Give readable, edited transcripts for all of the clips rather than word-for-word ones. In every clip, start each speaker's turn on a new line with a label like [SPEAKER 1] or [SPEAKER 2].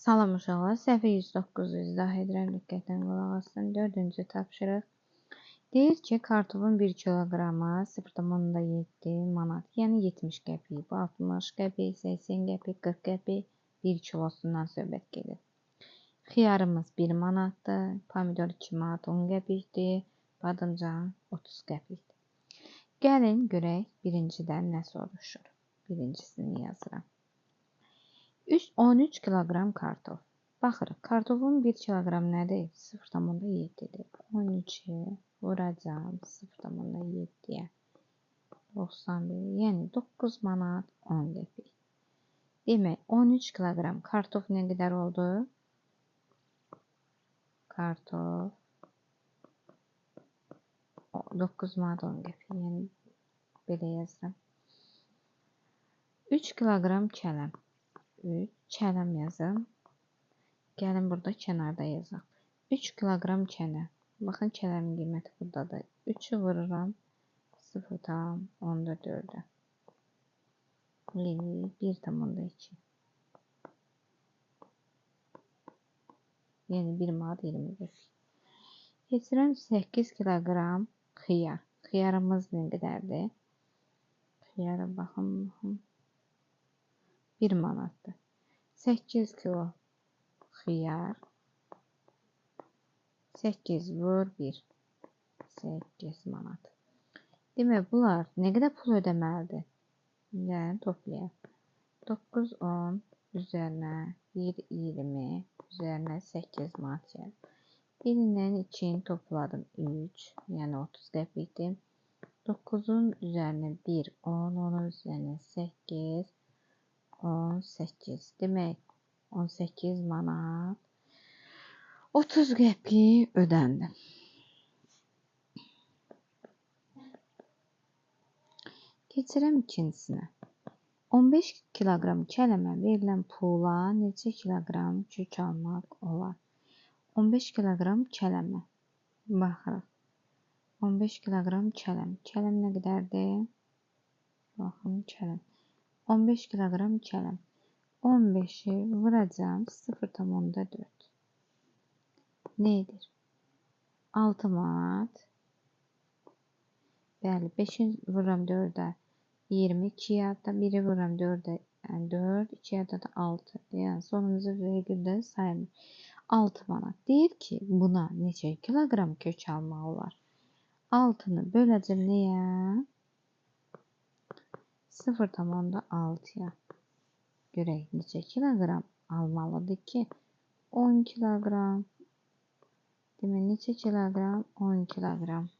[SPEAKER 1] Salam uşaqlar, səhifə 109-u izah edirəm, diqqətlə qulaq asın. Dördüncü tapşırıq. Deyir ki, kartofun 1 kiloqramı 0,7 manat, yəni 70 qəpik, bu 60 qəpik, 80 qəpik, 40 qəpik 1 kilosundan söhbət gedir. Xiyarımız 1 manatdır, pomidor 2 manat 10 qəpikdir, badımcan 30 qəpikdir. Gəlin görək birincidən nə soruşur. Birincisini yazıram. 13 kiloqram kartof. Baxırıq, kartofun 1 kiloqram nədir? 0,7-dir. 13-ü vuracağam 0,7-yə. 91, yəni 9 manat 10 qəpik. Demək, 13 kiloqram kartof nə qədər oldu? Kartof 9 manat 10 qəpik. Yəni, belə yazıram. 3 kiloqram kələm. 3 kələm yazım. Gəlin burada kənarda yazaq. 3 kiloqram kələm. Baxın, kələmin qiyməti buradadır. 3-ü vururam 0,4-ə. 1,2. Yəni 1 manat 20 qəpik. Keçirəm 8 kiloqram xiyar. Xiyarımız nə qədərdir? Xiyara baxın, baxın. 1 manatdır. 8 kilo xiyar. 8 vur 1. 8 manat. Demək, bunlar nə qədər pul ödəməlidir? Yəni, toplayaq. 9, 10 üzərinə 1, 20 üzərinə 8 manat gəlir. 1-lə 2-ni topladım 3, yəni 30 qəpikdir. 9-un üzərinə 1, 10, 10-un üzərinə 8, 18. Demək, 18 manat 30 qəpik ödəndi. Keçirəm ikincisinə. 15 kiloqram kələmə verilən pula neçə kiloqram kök almaq olar? 15 kiloqram kələmə. Baxırıq. 15 kiloqram kələm. Kələm nə qədərdir? Baxın, kələm. 15 kiloqram kələm. 15-i vuracağam 0,4. Nə edir? 6 manat. Bəli, 5-i vururam 4-ə 20, 2 yadda, 1-i vururam 4-ə, yəni 4, 2 yadda da 6. Yəni, sonumuzu vergüldə saymır. 6 manat. Deyir ki, buna neçə kiloqram kök almaq olar? 6-nı böləcəm nəyə? 0,6-ya. Görək, neçə kiloqram almalıdır ki? 10 kiloqram. Demək, neçə kiloqram? 10 kiloqram.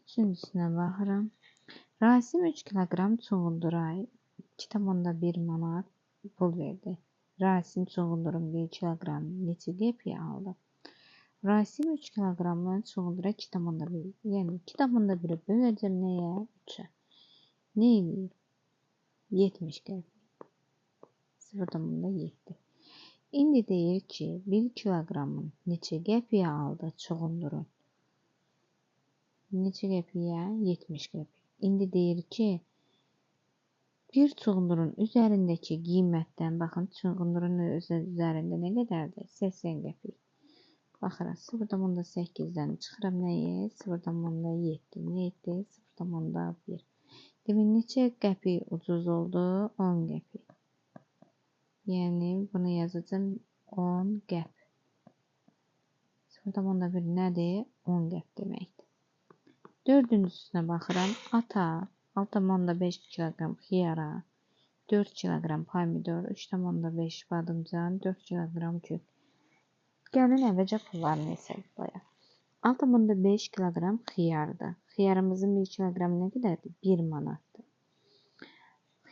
[SPEAKER 1] Üçüncüsünə baxıram. Rasim 3 kiloqram çuğundura 2,1 manat pul verdi. Rasim çuğundurun 1 kiloqram neçə qəpiyə aldı? Rasim 3 kiloqramı çuğundura 2,1, yəni 2,1-ə böləcəm nəyə? 3-ə. Nə eləyir? 70 qəpik. 0,7. İndi deyir ki, 1 kiloqramın neçə qəpiyə aldı çuğundurun? Neçə qəpiyə? 70 qəpik. İndi deyir ki, bir çuğundurun üzərindəki qiymətdən, baxın, çuğundurun üzərində nə qədərdir? 80 qəpik. Baxıram, 0,8-dən çıxıram nəyi? 0,7. Nə etdi? 0,1. Demək, neçə qəpik ucuz oldu? 10 qəpik. Yəni, bunu yazacağam 10 qəp. 0,1 nədir? 10 qəp deməkdir. Dördüncüsünə baxıram. Ata 6,5 kiloqram xiyara, 4 kiloqram pomidor, 3,5 badımcan, 4 kiloqram kök. Gəlin əvvəlcə pullarını hesablayaq. 6,5 kiloqram xiyardır. Xiyarımızın 1 kiloqramı nə qədərdir? 1 manatdır.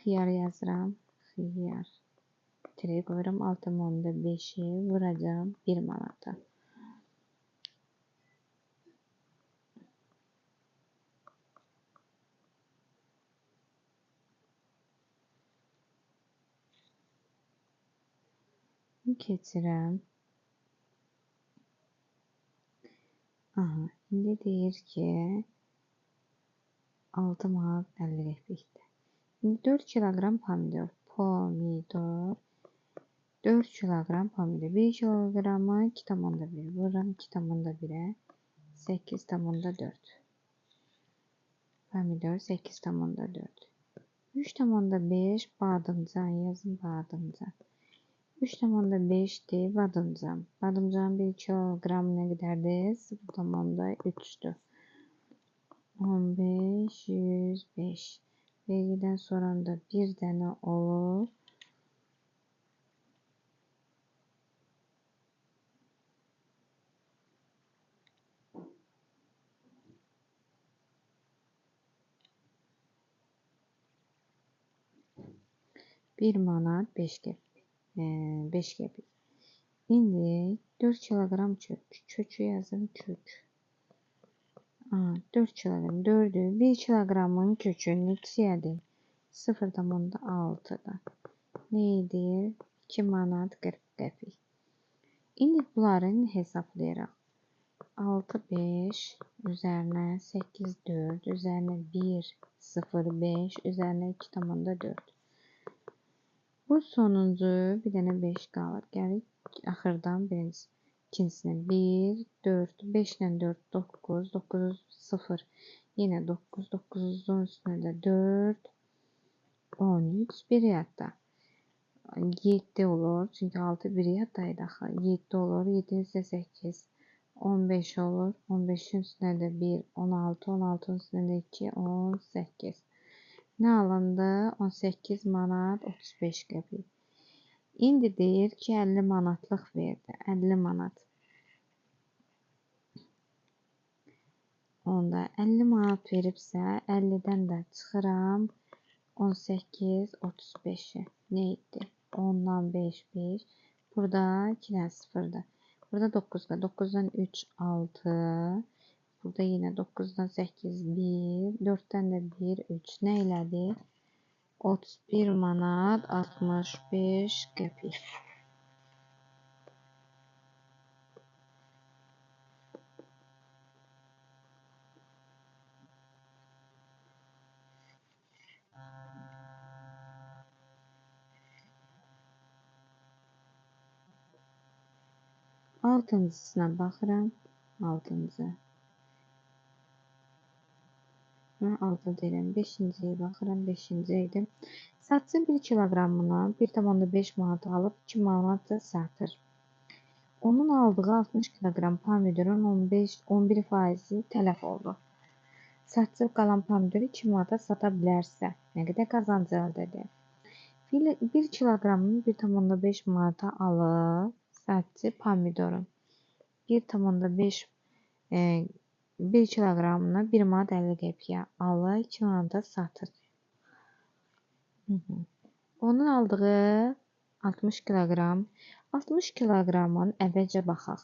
[SPEAKER 1] Xiyar yazıram. Xiyar. Tirə qoyuram. 6,5-i vuracağam 1 manata. Keçirəm. Aha, indi deyir ki, 6 manat 50 qəpikdir. İndi 4 kiloqram pomidor. Pomidor. 4 kiloqram pomidor. 1 kiloqramı 2,1 vururam. 2,1-ə 8,4. Pomidor 8,4. 3,5 badımcan yazın, badımcan. 3,5-dir badımcan. Badımcanın 1 kiloqram nə qədərdir? 0,3-dür. 15, 105. Vergidən sonra da bir dənə olur. Bir manat 5 qəpik. 5 qəpik. İndi 4 kiloqram kök. Kökü yazın, kök. 4 kiloqram. 4-ü 1 kiloqramın kökü neçəyədir? 0,6-da. Nə edir? 2 manat 40 qəpik. İndi bunların hesablayırıq. 6, 5, üzərinə 8, 4, üzərinə 1, 0, 5, üzərinə 2,4. Bu sonuncu bir dənə 5 qalır. Gəlirik axırdan birincisi, ikincisinə 1, 4, 5 ilə 4, 9, 9, 0, yenə 9, 9-un üstünə də 4, 13, bir yadda. 7 olur, çünki 6 bir yaddaydı axı. 7 olur, 7-nin üstünə 8, 15 olur, 15-in üstünə də 1, 16, 16-nın üstünə də 2, 18. Nə alındı? 18 manat 35 qəpik. İndi deyir ki, 50 manatlıq verdi. 50 manat. Onda 50 manat veribsə, 50-dən də çıxıram. 18, 35-i. Nə etdi? 10-dan 5, 5. Burada 2 dənə sıfırdır. Burada 9 qalır. 9-dan 3, 6. Burada yenə 9-dan 8, 1. 4-dən də 1, 3. Nə elədi? 31 manat 65 qəpik. Altıncısına baxıram. Altıncı. Mən 6 deyirəm. 5-ciyə baxıram. 5-ci idi. Satıcı 1 kiloqramına 1,5 manat alıb 2 manat da satır. Onun aldığı 60 kiloqram pomidorun 11% tələf oldu. Satıcı qalan pomidoru 2 manata sata bilərsə, nə qədər qazancı əldə edər? 1 kiloqramını 1,5 manata alıb satıcı pomidorun 1,5 1 kiloqramını 1 manat 50 qəpiyə alır, 2 manata satır. Onun aldığı 60 kiloqram. 60 kiloqramın əvvəlcə baxaq.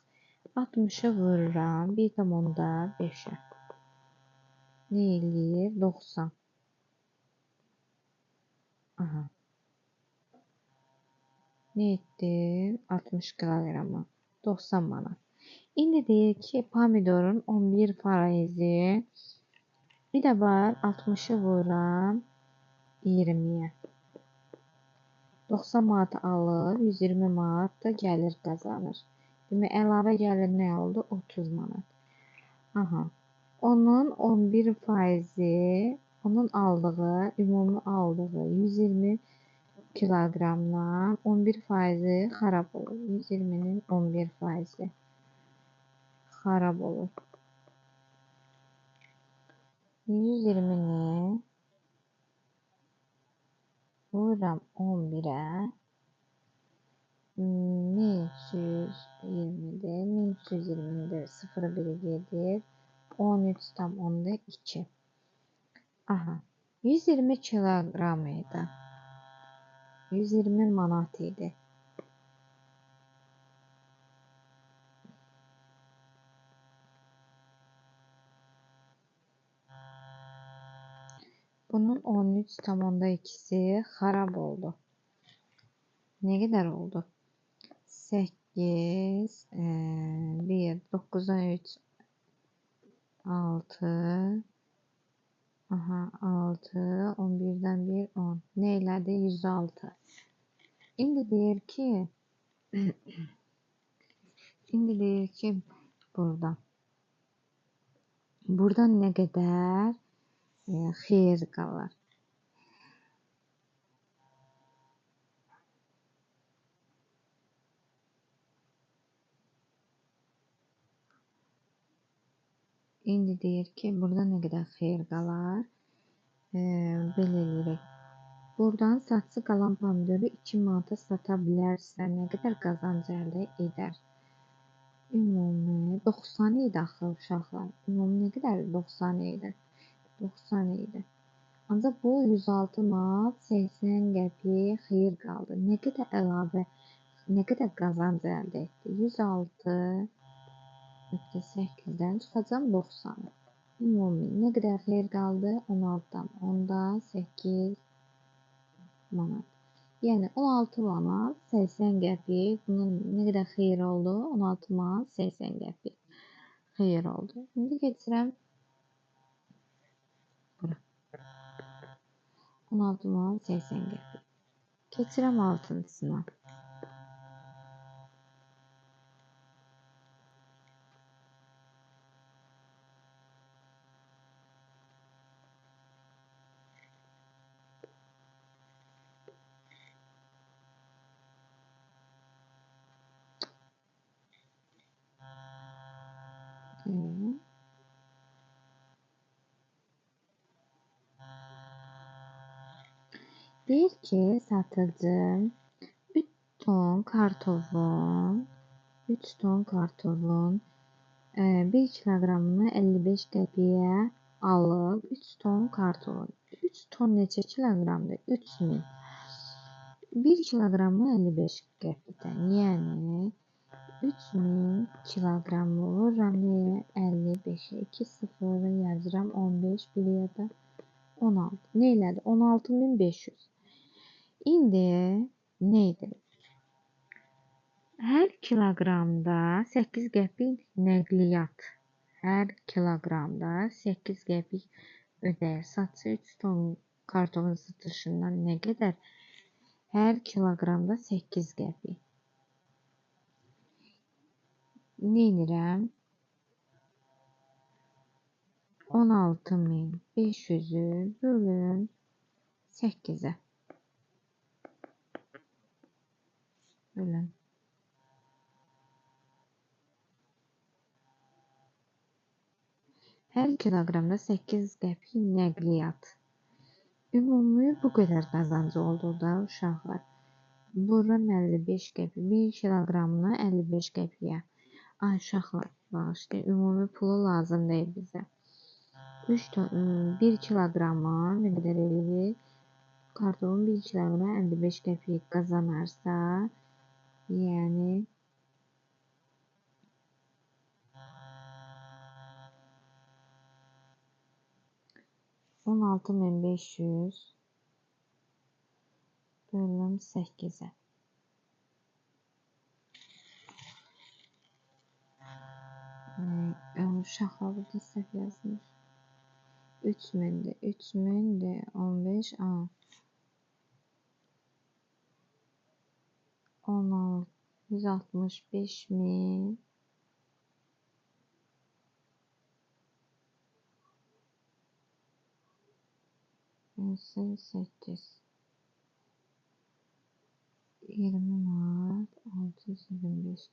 [SPEAKER 1] 60-ı vururam 1,5-ə. Nə eləyir? 90. Aha. Nə etdi? 60 kiloqramı. 90 manat. İndi deyir ki, pomidorun 11%, bir də var 60-ı vururam 20-yə. 90 manat alır, 120 manat da gəlir qazanır. Demək, əlavə gəlir nə oldu? 30 manat. Aha. Onun 11%, onun aldığı, ümumi aldığı 120 kiloqramdan 11% xarab olur. 120-nin 11% xarab olur. 120-ni vururam 11-ə. 1320-dir. 1320-dir. 0,1 gedir. 13,2. Aha. 120 kiloqram idi. 120 manat idi. Bunun 13,2-si xarab oldu. Nə qədər oldu? 8, 1, 9-dan 3, 6, aha, 6, 11-dən 1, 10. Nə elədi? 106. İndi deyir ki, burada. Buradan nə qədər xeyir qalar? İndi deyir ki, burada nə qədər xeyir qalar? Belə eləyirik. Buradan satıcı qalan pomidoru 2 manata sata bilərsə, nə qədər qazanc əldə edər? Ümumi 90 idi axı uşaqlar. Ümumi nə qədər? 90 idi. 90 idi. Ancaq bu 106 manat 80 qəpik xeyir qaldı. Nə qədər əlavə, nə qədər qazanc əldə etdi? 106,8-dən çıxacam 90-ı. Ümumi nə qədər xeyir qaldı? 16,8 manat. Yəni 16 manat 80 qəpik. Bunun nə qədər xeyir oldu? 16 manat 80 qəpik xeyir oldu. İndi keçirəm bura. 16 manat 80 qəpik. Keçirəm altıncısına. Deyir ki, satıcı 3 ton kartofun 1 kiloqramını 55 qəpiyə alıb. 3 ton kartofun. 3 ton neçə kiloqramdır? 3000. 1 kiloqramı 55 qəpikdən. Yəni 3000 kiloqram vururam nəyə? 55-ə. 2 sıfırı yazıram. 15 bir yerdə 16. Nə elədi? 16500. İndi nə edirik? Hər kiloqramda 8 qəpik nəqliyyat. Hər kiloqramda 8 qəpik ödəyir. Satıcı 3 ton kartofun satışından nə qədər? Hər kiloqramda 8 qəpik. Nə edirəm? 16500-ü bölün 8-ə. Bölün. Hər kiloqramda 8 qəpik nəqliyyat. Ümumi bu qədər qazancı oldu da uşaqlar. Vururam 55 qəpik. 1 kiloqramını 55 qəpiyə. Ay uşaqlar, bağışlayın. Ümumi pulu lazım deyil bizə. 1 kiloqramı nə qədər eləyir? Kartofun 1 kiloqramı 55 qəpik qazanarsa, yəni 16500 bölüm 8-ə. Uşaqlar burada səhv yazmış. 3000-dir. 3000-dir. 15 A. 16 165000 8 20 manat 625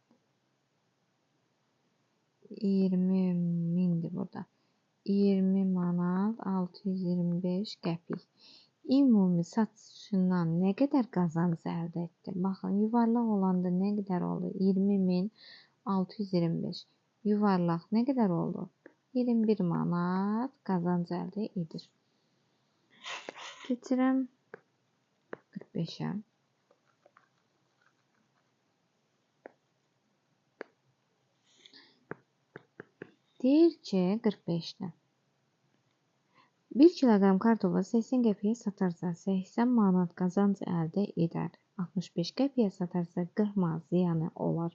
[SPEAKER 1] 20 mindir burada. 20 manat 625 qəpik. Ümumi satışından nə qədər qazanc əldə etdi? Baxın, yuvarlaq olanda nə qədər oldu? 20.625. Yuvarlaq nə qədər oldu? 21 manat qazanc əldə edir. Keçirəm 45-ə. Deyir ki, 45-də. 1 kiloqram kartofu 80 qəpiyə satarsa, 80 manat qazanc əldə edər. 65 qəpiyə satarsa 40 manat ziyanı olar.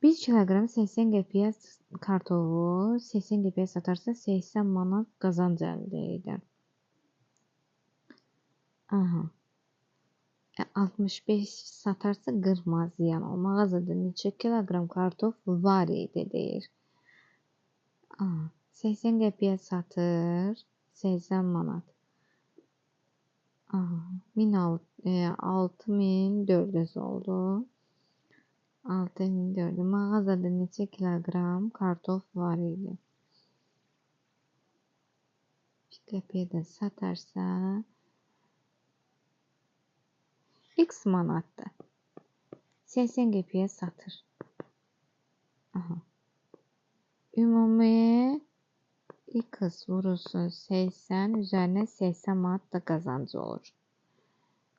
[SPEAKER 1] 1 kiloqram 80 qəpiyə kartofu 80 qəpiyə satarsa 80 manat qazanc əldə edər. Aha. 65 satarsa 40 manat ziyan olur. Mağazada neçə kiloqram kartof var idi deyir. Aha. 80 qəpiyə satır 80 manat. Aha. 6400 oldu. 6400. Mağazada neçə kiloqram kartof var idi? 1 qəpiyə də satarsa X manatdır. 80 qəpiyə satır. Aha. Ümumi X vurulsun 80 üzərinə 80 manat da qazancı olur.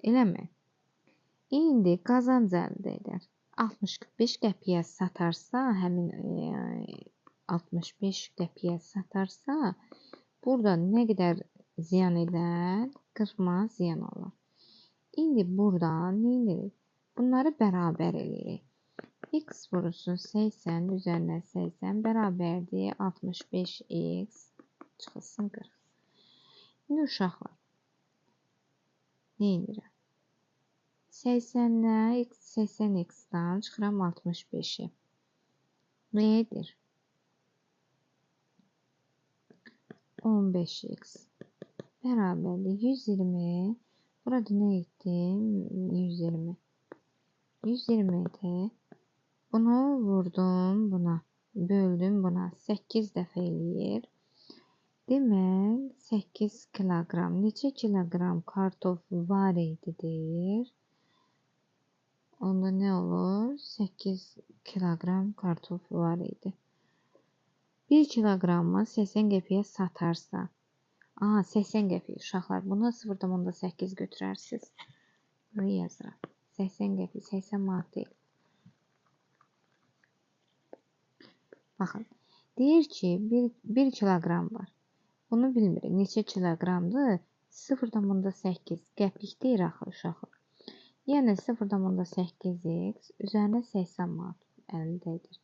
[SPEAKER 1] Eləmi? İndi qazanc əldə edər. 65 qəpiyə satarsa, həmin 65 qəpiyə satarsa, burada nə qədər ziyan edər? 40 manat ziyan olar. İndi burada nə edirik? Bunları bərabər eləyirik. X vurulsun 80 üzərinə 80 bərabərdir 65x çıxılsın 40. İndi uşaqlar, nə edirəm? 80-dən 80x-dan çıxıram 65-i. Nə edir? 15x bərabərdir 120. Burada nə etdi? 120. 120 idi. Bunu vurdum buna. Böldüm buna. 8 dəfə eləyir. Demək 8 kiloqram. Neçə kiloqram kartof var idi deyir. Onda nə olur? 8 kiloqram kartof var idi. 1 kiloqramı 80 qəpiyə satarsa. Aha, 80 qəpik uşaqlar. Bunu 0,8 götürərsiniz. Bunu yazıram. 80 qəpik, 80 manat deyil. Baxın, deyir ki, 1 kiloqram var. Bunu bilmirik. Neçə kiloqramdır? 0,8 qəpik deyir axı uşaqlar. Yəni 0,8x üzərinə 80 manat əldə edir.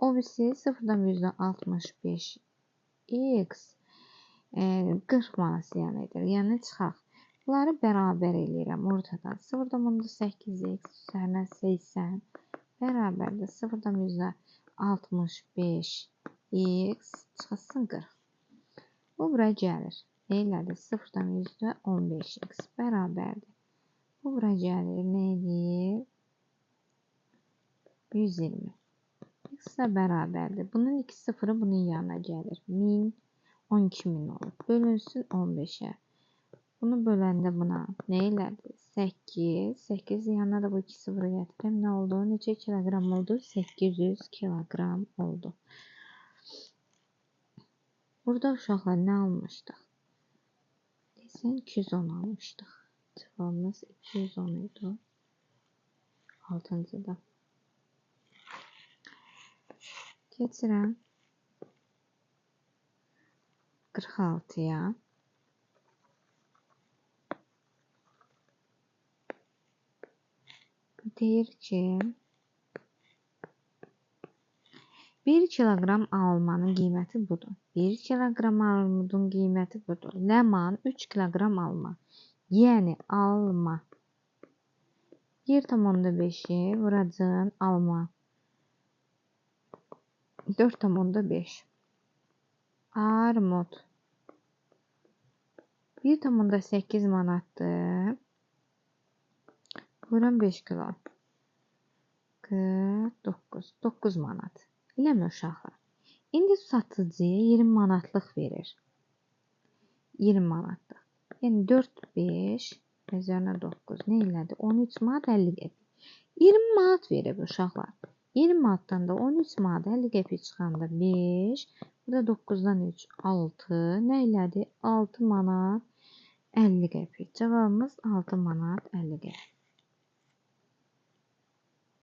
[SPEAKER 1] O birisi 0,65x 40 manat ziyan edir. Yəni çıxaq. Bunları bərabər eləyirəm ortadan. 0,8x üzərinə 80 bərabərdir 0,65x çıxılsın 40. Bu bura gəlir. Nə elədi? 0,15x bərabərdir. Bu bura gəlir. Nə eləyir? 120. X də bərabərdir. Bunun 2 sıfırı bunun yanına gəlir. 1000, 12.000 olur. Bölünsün 15-ə. Bunu böləndə buna nə elədi? 8. 8 yanına da bu 2 sıfırı gətirəm. Nə oldu? Neçə kiloqram oldu? 800 kiloqram oldu. Burada uşaqlar nə almışdıq? Desən 210 almışdıq. Cavabımız 210 idi. 6-cıda. Keçirəm 46-ya. Deyir ki, 1 kiloqram almanın qiyməti budur. 1 kiloqram armudun qiyməti budur. Ləman 3 kiloqram alma. Yəni alma. 1,5-i vuracağın alma. 4,5. Armud. 1,8 manatdır. Vuram 5 kilo. 49. 9 manat. Eləmi uşaqlar? İndi satıcıya 20 manatlıq verir. 20 manatlıq. Yəni 4, 5, üzərinə 9. Nə elədi? 13 manat 50 qəpik. 20 manat verib uşaqlar. 20 manatdan da 13 manat 50 qəpik çıxanda 5. Burada 9-dan 3, 6. Nə elədi? 6 manat 50 qəpik. Cavabımız 6 manat 50 qəpik.